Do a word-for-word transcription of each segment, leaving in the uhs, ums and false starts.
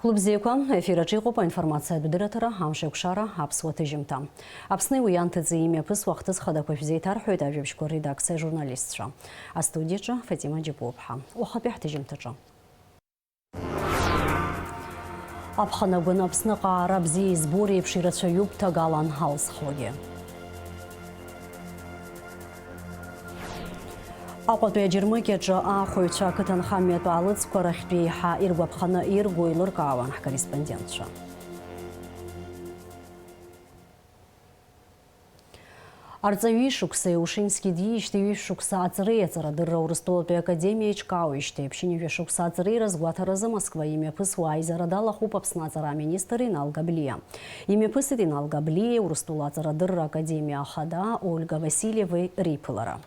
Хәлыбзиақәа, ефир аҿы иҟоуп аинформациатә дырраҭара, амш еиқәшара, аԥсуа ҭыжьымҭа. Аԥсни уи анҭыҵи имҩаԥысуа ахҭыс хадақәа шәзеиҭарҳәоит ажәабжьқәа рредакциа ажурналистцәа. Астудиаҿы Фатима Џьапуаԥҳа. Уахатәи ҳҭыжьымҭаҿы. Аԥхын агәаны Аԥсныҟа аара бзиа избо реиԥш ирацәаҩуп ҭагалан алзхуагьы. Аҟәатәи аџьармыкьаҿы аахәаҩцәа ақыҭанхамҩатә аалыҵқәа рахьтә еиҳа иргәаԥханы ирго еилыркаауан ҳкорреспондентцәа. Арҵаҩы ишықәса Еушински диижьҭеи ҩышә шықәса аҵреи аҵарадырра Урыстәылатәи академиа еиҿкаауижьҭеи ԥшьынҩажәа шықәса аҵреира азгәаҭаразы Москва имҩаԥысуа аизара далахәуп Аԥсны аҵара аминистр Инал Габлиа. Имҩаԥысит Инал Габлиа Урыстәыла аҵарадырра академиа ахада Ольга Васильевеи реиԥылара.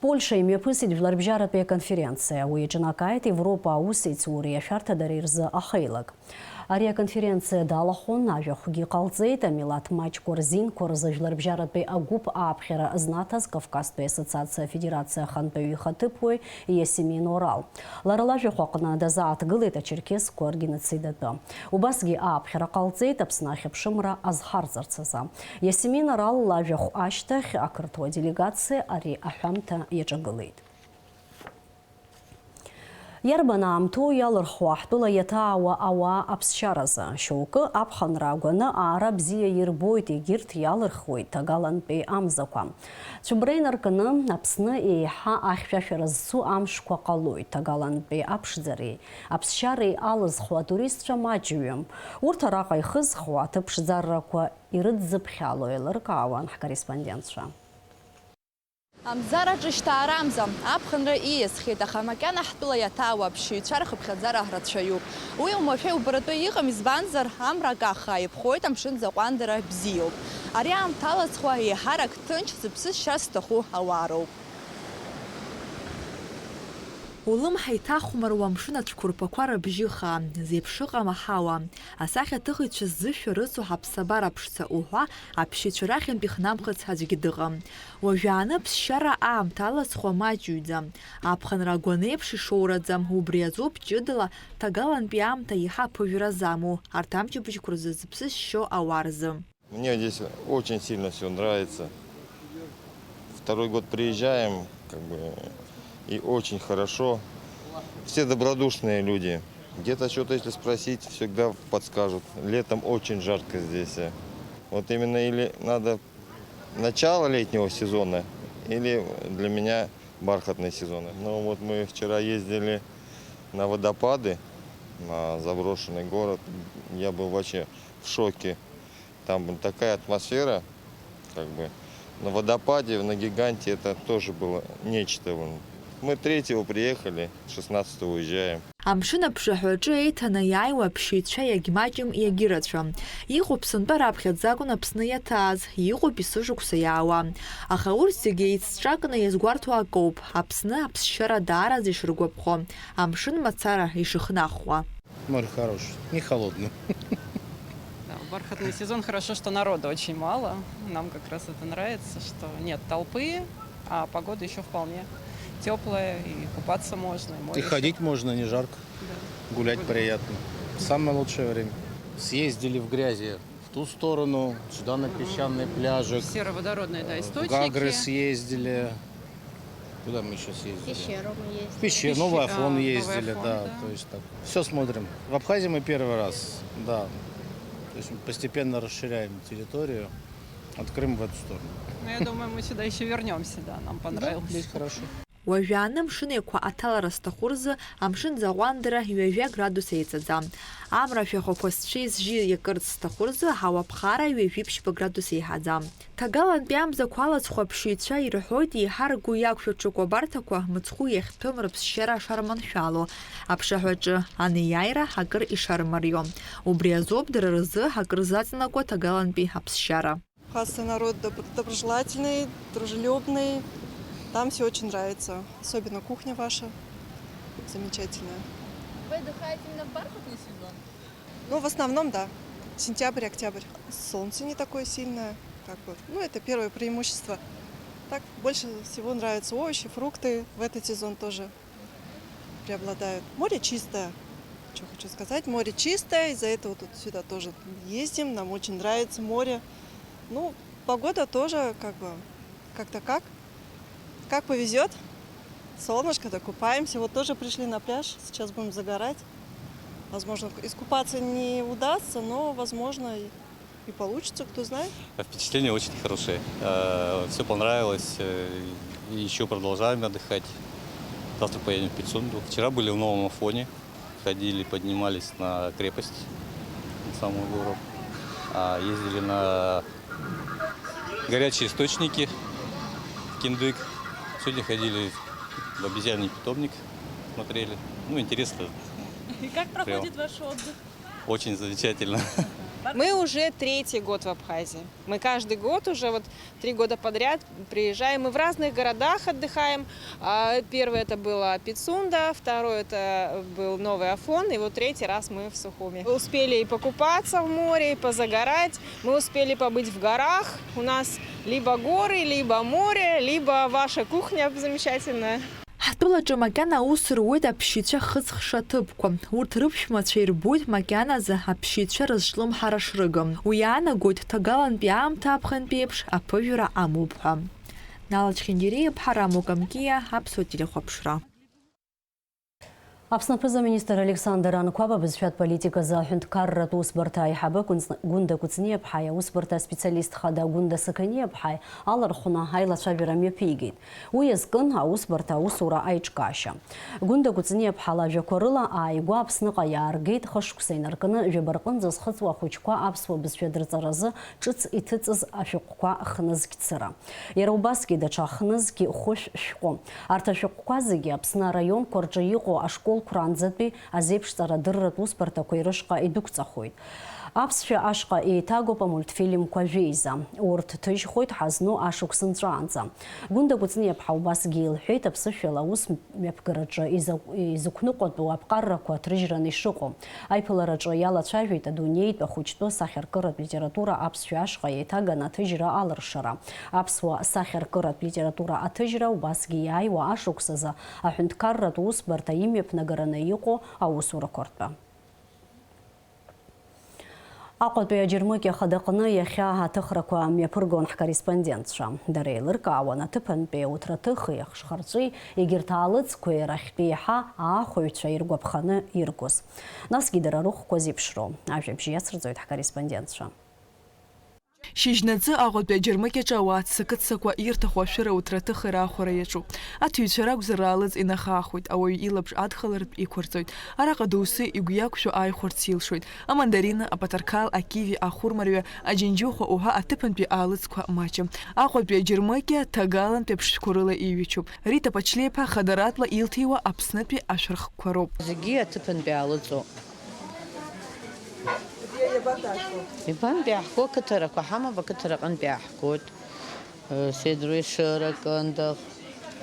Польша имҩаԥысит жәларбжьаратәи аконференциа. Уи иаҿнакааит Европа аусеицуреи ашәарҭадареи рзы ахеилак. Ари аконференциа далахәын, ажәахәгьы ҟалҵеит, амилаҭ маҷқәа рзинқәа рзы жәларбжьаратәи агәыԥ ааԥхьара знаҭаз Кавказтәи ассоциациа афедерациа ахантәаҩы ихаҭыԥуаҩ Иасимин Орал. Лара лажәахә аҟны дазааҭгылеит ачерқьесқәа ргеноцид атәы. Убасгьы ааԥхьара ҟалҵеит Аԥсны ахьыԥшымра азҳарҵарц азы. Иасимин Орал лажәахә ашьҭахь ақырҭуа делегациа ари аҳәамҭа иаҿагылеит. Иарбан аамҭоу иалырхуа ҳтәыла иаҭаауа ауаа аԥсшьаразы? Шьоукы аԥхынра агәаны аара бзиа ирбоит, егьырҭ иалырхуеит ҭагалантәи амзақәа. Цәыббра инаркны, Аԥсны еиҳа ахьшәашәара зцу амшқәа ҟалоит, ҭагалантәи аԥшӡареи аԥсшьареи алызхуа атуристцәа маҷҩым. Урҭ араҟа ихызхуа аҭыԥшӡаррақәа ирыдзыԥхьало еилыркаауан ҳкорреспондентцәа. Амзараҿы шьҭаарамза, аԥхынра ииасхьеит, аха макьана ҳтәыла иаҭаауа аԥшьаҩцәа рхыԥхьаӡара рацәаҩуп. Уи уамашәа иубаратәы иҟам, избанзар, амра акаха ааиԥхоит, амшын заҟәандара бзиоуп. Ари аамҭа алаҵхуа еиҳарак ҭынч, зыԥсы шьа зҭаху ауаа роуп. Улымҳа иҭахәмаруа амшын ацәқәырԥақәа рыбжьы хаа, зеиԥш ыҟам аҳауа. Асахьаҭыхыҩцәа ззышәа рыцу ҳаԥсабара ԥшӡа уҳәа аԥшьаҩцәа рахьынтә ихнамхыц аӡәгьы дыҟам. Уажәааны аԥсшьара аамҭа алаҵхуа маҷҩӡам. Аԥхынра агәанеиԥш ишоураӡам, убри азоуп ҷыдала ҭагалантәи аамҭа еиҳа аԥыжәра замоу арҭ амчыбжьқәа рзы зыԥсы шьо ауаа рзы. Мне здесь очень сильно всё нравится. Второй год приезжаем, как бы, и очень хорошо. Все добродушные люди. Где-то что-то, если спросить, всегда подскажут. Летом очень жарко здесь. Вот именно или надо начало летнего сезона, или для меня бархатный сезон. Ну вот мы вчера ездили на водопады, на заброшенный город. Я был вообще в шоке. Там такая атмосфера, как бы, на водопаде, на Гиганте это тоже было нечто. Мы третьего приехали, шестнадцатого уезжаем. Амшын аԥшаҳәаҿы еиҭанеиааиуа аԥшьаҩцәа иагьмаҷым, иагьырацәам. Иҟоуп сынтәа раԥхьаӡа акәын Аԥсны иаҭааз, иҟоуп есышықәса иаауа. Аха урҭ зегьы еицҿакны иазгәарҭо акоуп, Аԥсны аԥсшьара даараӡа ишыргәаԥхо, амшын мацара ишыхнахуа. Море хорошее, не холодное. Да, в бархатный сезон хорошо, что народа очень мало. Нам как раз это нравится, что нет толпы, а погода ещё вполне тёплая, и купаться можно, и море И ещё. Ходить можно, не жарко. Да. Гулять Гулять. Приятно. Самое лучшее время. Съездили в грязи в ту сторону, сюда на песчаный пляжик. Сероводородные, да, Э, в источники. Гагры съездили. Куда мы ещё съездили? Пещеру мы ездили. Пещеру, Новый Пещера, Афон а, Новый ездили, Афон, да, да. То есть так. Всё смотрим. В Абхазии мы первый раз, да. То есть мы постепенно расширяем территорию. Открыли в эту сторону. Ну, я думаю, мы сюда ещё вернёмся, да, нам Да, понравилось. Здесь хорошо. Уажәааны амшын еиқәа аҭалара зҭаху рзы амшын заҟәандара ҩажәа градус еиҵаӡам. Амра ашәахәақәа зцәеи зжьи иакырц зҭаху рзы аҳауа ԥхара ҩажәи ԥшьба градус еиҳаӡам. Ҭагалантәи амзақәа алаҵхәа аԥшьаҩцәа ирҳәоит, еиҳа ргәы иақәшәо аҽыкәабарҭақәа мыцхәы иахьтәым рыԥсшьара шарманшәало. Аԥшаҳәаҿы анеиааира акыр ишармарио. Убри азоуп дара рзы акыр заҵанакуа ҭагалантәи аԥсшьара. Хасса народ добр-, доброжелательный, дружелюбный. Там всё очень нравится. Особенно кухня ваша. Замечательная. Вы отдыхаете именно в бархатный сезон? Ну, в основном, да. Сентябрь, октябрь. Солнце не такое сильное. Как бы. Ну, это первое преимущество. Так, больше всего нравятся овощи, фрукты. В этот сезон тоже преобладают. Море чистое. Что хочу сказать, море чистое, из-за этого тут сюда тоже ездим, нам очень нравится море. Ну, погода тоже как бы как-то как, как повезет. Солнышко, да купаемся. Вот тоже пришли на пляж, сейчас будем загорать. Возможно, искупаться не удастся, но, возможно, и, и получится, кто знает. А впечатления очень хорошие. Все понравилось. Еще продолжаем отдыхать. Завтра поедем в Пицунду. Вчера были в Новом Афоне. Ходили, поднимались на крепость, на самую гору. А, ездили на горячие источники в Киндык. Сегодня ходили в обезьяний питомник, смотрели. Ну, интересно. И как проходит ваш отдых? Очень замечательно. Мы уже третий год в Абхазии. Мы каждый год уже вот три года подряд приезжаем. Мы в разных городах отдыхаем. А, Первый это была Пицунда, второй это был Новый Афон, и вот третий раз мы в Сухуми. Успели и покупаться в море, и позагорать. Мы успели побыть в горах. У нас либо горы, либо море, либо ваша кухня замечательная. Ҳтәылаҿы макьана аус руеит аԥшьҩцәа хыҵхша аҭыԥқәа. Урҭ рыԥшәмацәа ирбоит макьаназы аԥшьҩцәа рызҿлымҳара шрыгым. Уи иаанагоит ҭагалантәи аамҭа аԥхынтә еиԥш аԥыжәара амоуп ҳәа. Нала Чхингириа-иԥҳа, Рамо Камкиа, Аԥсуа телехәаԥшра. Аԥсны аԥыза-министр Александр Анқәаб абызшәатә политиказы аҳәынҭқарратә усбарҭа аиҳабы Гәында Кәыҵниаԥҳаи аусбарҭа аспециалист хада Гәында Сақаниаԥҳаи алархәны аилацәажәара мҩаԥигеит. Уи иазкын аусбарҭа аусура аиҿкаашьа. Гәында Кәыҵниаԥҳа лажәақәа рыла, ааигәа Аԥсныҟа иааргеит, хышықәса инаркны жәаба рҟынӡа зхыҵуа ахәыҷқәа аԥсуа бызшәа дырҵаразы ҿыц иҭыҵыз ашәҟәқәа хнызқь цыра. Иара убасгьы даҽа хнызқь хәышә шәҟәы. Арҭ ашәҟәқәа зегьы Аԥсны араионқәа рҿы иҟоу ашколқәраанӡатәи азеиԥшҵара адырратә усбарҭақәеи рышҟа идәықәҵахоит. Аԥсшәа ашҟа еиҭагоуп амультфильмқәа жәеиза. Урҭ ҭыжьхоит ҳазну ашықәс нҵәаанӡа. Гәында Кәыҵниаԥҳа убасгьы илҳәеит, аԥсышәала аус мҩаԥгараҿы изы-, изықәныҟәатәу аԥҟаррақәа ҭрыжьраны ишыҟоу. Аиԥылараҿы иалацәажәеит адунеитә ахәыҷтәы сахьаркыратә литература аԥсшәа ашҟа еиҭаганы аҭыжьра алыршара. Аԥсуа сахьаркыратә литература аҭыжьра убасгьы иааиуа ашықәсазы аҳәынҭқарратә усбарҭа имҩаԥнагараны иҟоу аусурақәа ртәы. Аҟәатәи аџьармыкьа хадаҟны иахьа аҭыхрақәа мҩаԥыргон ҳкорреспондентцәа. Дара еилыркаауан аҭыԥантәи ауҭраҭыхи ахшхарҵәи, егьырҭ аалыҵқәеи рахьтә еиҳа аахәаҩцәа иргәаԥханы иргоз. Насгьы дара рыхәқәа зеиԥшроу. Ажәабжь иацырҵоит ҳкорреспондентцәа. Шьыжьнаҵы Аҟәатәи аџьармыкьаҿы ауаа ццакы-ццакуа ирҭаху ашәыра уҭраҭыхи раахәара иаҿуп. Аҭыҩцәа ракәзар, раалыҵ инахаахоит, ауаҩы илаԥш адхалартә иқәырҵоит. Араҟа доусы игәы иақәшәо ааихәарц илшоит. Амандарина, апатарқал, акиви, ахәырмарҩа, аџьынџьыхәа уҳәа аҭыԥантәи аалыҵқәа маҷым. Аҟәатәи аџьармыкьа ҭагалантәи аԥшшәқәа рыла иҩычуп. Рита Пачлеиԥа хадаратәла илҭиуа Аԥснытәи ашәархқәа роуп. Зегьы аҭыԥантәи аалыҵоуп. Ибантәи иаҳго қыҭарақәа ҳамоуп, ақыҭараҟынтәи иаҳгоит. Седру, Ешыра, Кындыӷ,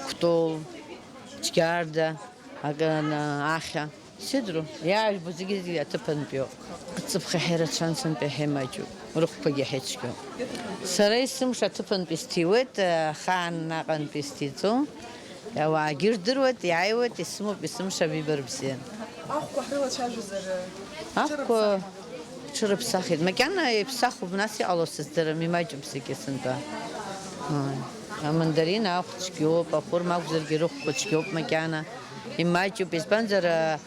Кәтол, Џьгьарда, Ахьа. Седру, иаажәбо зегьы-зегьы аҭыԥантәиоуп. Ҵыԥх иаҳа ирацәан, сынтәа иаҳа имаҷуп, рыхәқәагьы иаҳа ицәгьоуп. Сара есымша аҭыԥантәи сҭиуеит, ахаан наҟантәи сҭиӡом. Ауаагьы рдыруеит, иааиуеит, исымоуп есымша абибар бзиан. Ахәқәа ҳрылацәажәозар, ахәқәа ҽырыԥсахит. Макьана иԥсахуп, нас иҟало сыздырам, имаҷуп зегьы сынтәа. Амандарина ахә цәгьоуп, ахәырма акәзаргьы рыхәқәа цәгьоуп макьана. Имаҷуп, избанзар, а,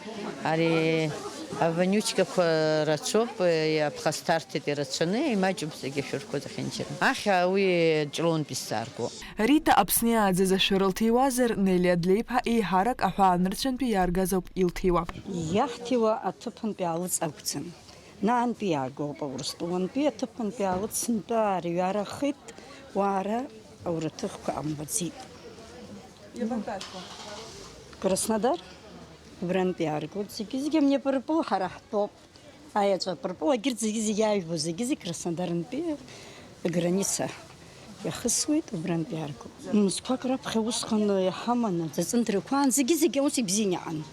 ари авонючкақәа рацәоуп, иаԥхасҭарҭеит ирацәаны, имаҷуп зегьы ашәырқәа зехьынџьара. Ахьа уи Ҷлоунтәи сзааргоуп. Рита Аԥсны иааӡаз ашәыр лҭиуазар, Нелли Адлеиԥҳа еиҳарак аҳәаанырцәынтәи иааргаз ауп илҭиуа. Иаҳҭиуа аҭыԥантәи алыҵ акәӡам. Наантәи иаагоуп, Урыстәылантәи аҭыԥантәи алыҵ сынтәа аарҩарахеит, уаара аураҭыхқәа амбаӡеит. Краснодар, убрантәи иааргоит зегьы, зегьы амни апырпыл ҳара ҳтәоуп. Аеҵәа апырпыл, егьырҭ зегьы, зегьы иаажәбо, зегьы, зегь Краснодарнтәи аграница иахысуеит, убрантәи иааргоит. Мызқәак раԥхьа усҟан иҳаман, аҵәыҵәынҭрақәа аан, зегьы, зегьы ус ибзиан иҟан.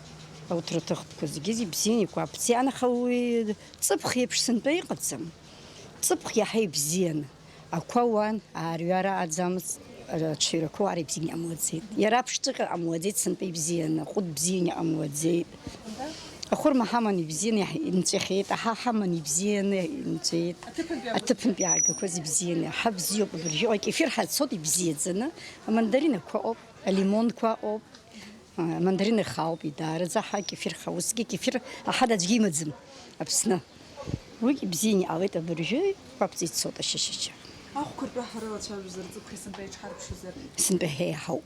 Ауҭраҭыхтәқәа зегьы, зегь бзиан, икәаԥциан, аха уи ҵыԥх еиԥш сынтәа иҟаӡам. Ҵыԥх иаҳа ибзиан. Ақәа уан, аарҩара аӡамыз, аҽаҩрақәа уара ибзиан иҟамлаӡеит. Иара аԥшҵәҟьа ҟамлаӡеит, сынтәа ибзианы, аҟәыд бзианы иҟамлаӡеит. Ахәырма ҳаман ибзианы иаҳ-, инҵәахьеит, аҳа ҳаман ибзианы инҵәеит. Аҭыԥантәи аб- Аҭыԥантәи иаагақәаз ибзианы. Аҳа бзиоуп абыржәы, акефир ҳацоит ибзиаӡаны, амандаринақәа ыҟоуп, алимонқәа ыҟоуп, а, амандарина хаауп идаараӡа, аҳа акефир ха-, усгьы акефир аҳа аӡәгьы имаӡам Аԥсны. Уигь ибзианы иҟалеит абыржәы, қәабҵа ицоит ашьашьашьа. Ахәқәа ртәы ҳарылацәажәозар, ҵыԥх есынтәа иҽҳарԥшызар? Сынтәа иаҳа иаҳауп.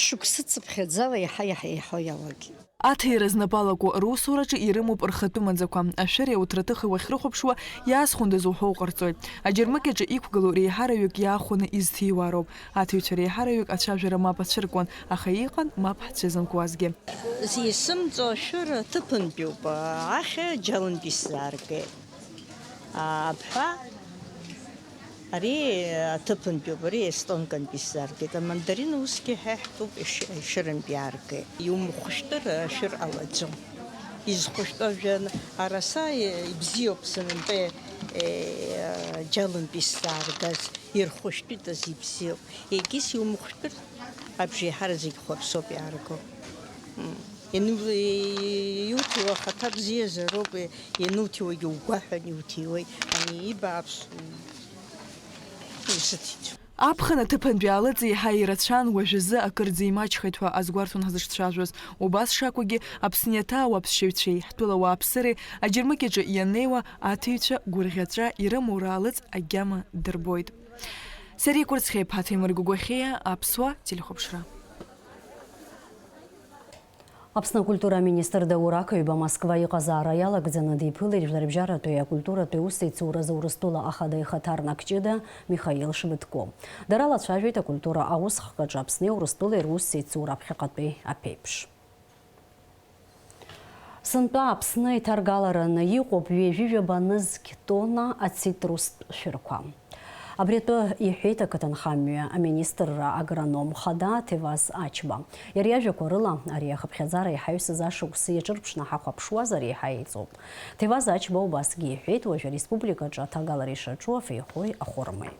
Шықәсы цыԥхьаӡала иаҳа-иаҳа еиҳау иалагеит. Аҭира знапы алаку русураҿы ирымоуп рхатәы маӡақәа. Ашәыри ауҭраҭыхи уахьрыхәаԥшуа, иаасхәындаз уҳәа уҟарҵоит. Аџьармыкьаҿы иқәгылоу реиҳараҩык иаахәаны изҭиуаароуп. Аҭыҩцәа реиҳараҩык ацәажәара мап ацәыркуан, аха иҟан мап ҳцәызымкуазгьы. Исымҵо ашәыра ҭыԥынтәиуп, ахьа џьалынтә исзааргеит. Абҳәа, ари аҭыԥантәиуп, ари естонкантәи сзааргеит. Амандарин усгьы ҳа иаҳтәуп, еш-, ешырантә иааргеит. Иумыхәшәтәыр, ашәыр ҟалаӡом. Изхәышәтәу ажәа, араса ибзиоуп сынтәа, е, џьалынтә исзааргаз, ирхәышәтәит азы ибзиоуп. Егьыс иумыхәшәтәыр, абжеиҳара зегь хәаԥсоуп иаарго. М. Иану-, иуҭиуа ахаҭа бзиазароуп, иануҭиуагьы угәаҳәан иуҭиуеит, ани ибааԥс, м, исыҭеит. Аԥхын аҭыԥантәи алыҵ еиҳа ирацәан, уажәазы акырӡа имаҷхеит ҳәа азгәарҭон ҳзышцәажәоз. Убас шакәугьы, Аԥсны иаҭаау аԥсшьаҩцәеи ҳтәыла ауааԥсыреи аџьармыкьаҿы ианнеиуа аҭыҩцәа гәырӷьаҵәа ирымоу раалыҵ агьама дырбоит. Сариа Кәырцхеиԥа, Ҭемыр Гәыгәахьиа, Аԥсуа телехәаԥшра. Аԥсны акультура аминистр Даур Ақаҩба Москва иҟазаара иалагӡаны диԥылеит Жәларбжьаратәи акультуратәи усеицуразы Урыстәыла ахада ихаҭарнак ҷыда Михаил Швыдко. Дара лацәажәеит акультура аусхкаҿы Аԥсни Урыстәылеи русеицура аԥхьаҟатәи аԥеиԥш. Сынтәа Аԥсны иҭаргалараны иҟоуп ҩажәи жәаба нызқь тонна ацитрустә шәырқәа. Абри атәы иҳәеит ақыҭанхамҩа аминистрра агроном хада Ҭеваз Ачба. Иара иажәақәа рыла, ари ахыԥхьаӡара иҳаҩсыз ашықәс иаҿырԥшны ҳахәаԥшуазар, еиҳа еиҵоуп. Ҭеваз Ачба убасгьы иҳәеит, уажәы ареспубликаҿы аҭагалара ишаҿу афеихои ахәырмеи.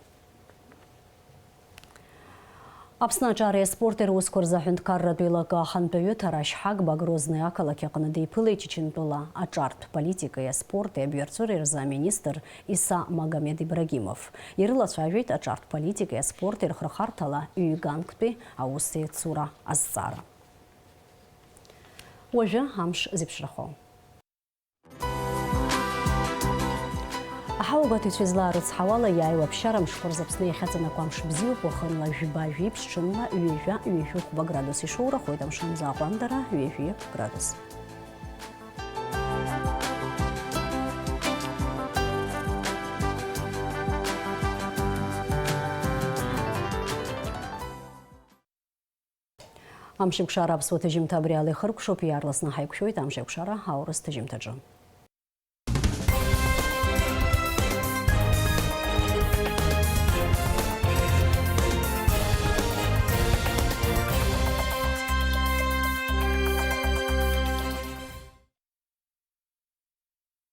Аԥсны аҿареи аспорти русқәа рзы аҳәынҭқарратә еилакы ахантәаҩы Ҭарашь Ҳагба Грозный ақалақь аҟны диԥылеит Чечентәыла аҿартә политикеи аспорти абҩарҵәыреи рзы аминистр Иса Магомед Ибрагимов. Ирылацәажәеит аҿартә политикеи аспорти рхырхарҭала ҩ-ганктәи аус еицура азҵаара. Уажәы амш зеиԥшрахо. Аҳауагәаҭаҩцәа излаарыцҳауала, иааиуа аԥсшьара мшқәа рзы Аԥсны иахьаҵанакуа амш бзиоуп, уахынла жәба-жәиԥшь, ҽынла ҩажәа-ҩажәихә градус ишоурахоит, амшын аҟәандара ҩажәи градус. Амшеикәшара аԥсуа ҭыжьымҭа абри ала ихыркәшоуп, иаарласны ҳаиқәшәоит Амшеикәшара аурыс ҭыжьымҭаҿы.